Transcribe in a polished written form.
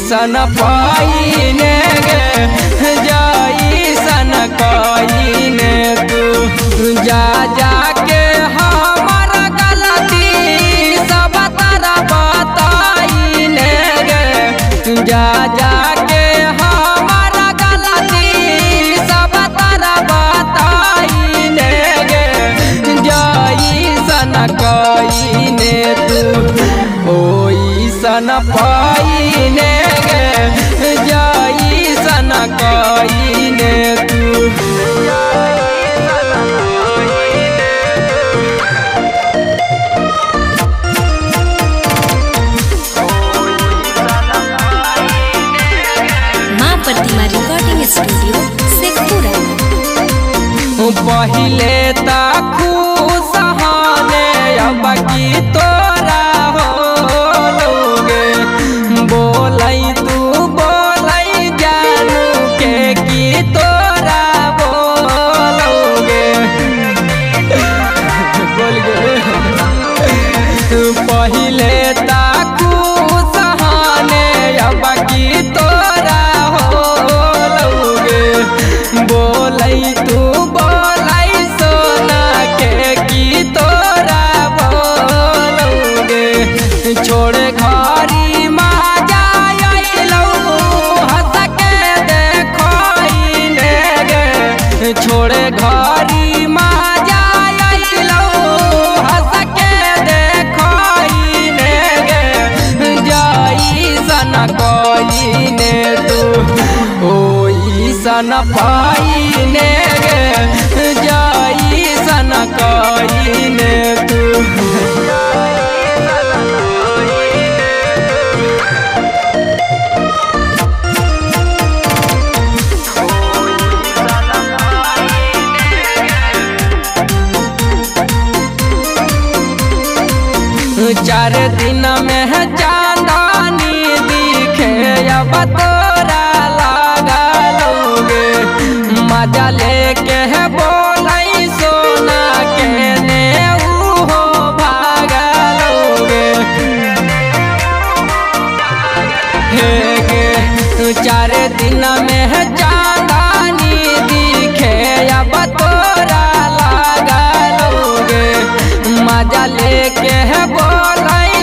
ओइसन पाइने गे जइसन कइने तू जा जाके हमर गलती सब तारा बताइने गे जा जाके हमर गलती सब तारा बताइने गे जइसन कइने तू ओइसन पाइने गे जइसन कइने तू। माँ प्रतिमा रिकॉर्डिंग स्टूडियो शेखपुरा। पहिले त खुश हने अब की तोरा हो लोगे बोलै तू बोलै जानू के की तोरा बोलोगे बोल गे। पहिले त खुश हने अब की तोरा हो लोगे बोलै तू बोलै सोना के की तोरा बोलोगे छोड़ घरी मा जाइलौ हंस के देखइने गे छोड़ घरी मा जाइलौ हंस के देखइने गे जइसन कइने तू ओइसन पाइने गे जइसन कइने तू। चार दिन में है चांदनी दिखे अब तोरा लागलोगे मजा लेके है बोलाई सोना के ने हो भागलोगे हे गे। चार दिन में है चांदनी दिखे अब तोरा लागलोगे मजा लेके है बोलाई